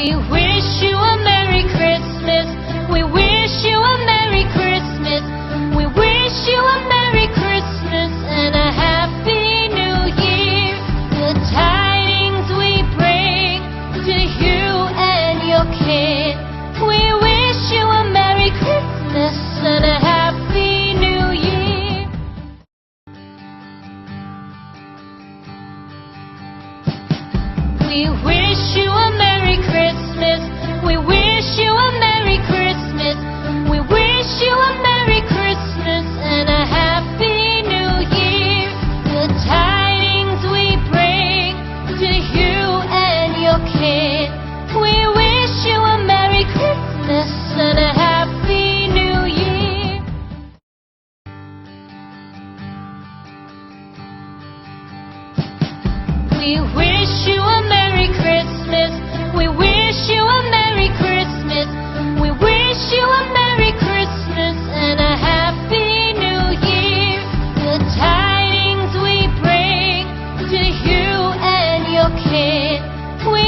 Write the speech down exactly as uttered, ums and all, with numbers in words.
We wish you a Merry Christmas. We wish you a Merry Christmas. We wish you a Merry Christmas and a Happy New Year. The tidings we bring to you and your kin. We wish you a Merry Christmas and a Happy New Year. We wish you a Merry Christmas. We wish you a Merry Christmas. We wish you a Merry Christmas and a Happy New Year. The tidings we bring to you and your kin. We wish you a Merry Christmas and a Happy New Year. We wish you a Merry Christmas. We wish you a Merry Christmas. We wish you a Merry Christmas and a Happy New Year. The tidings we bring to you and your kin. We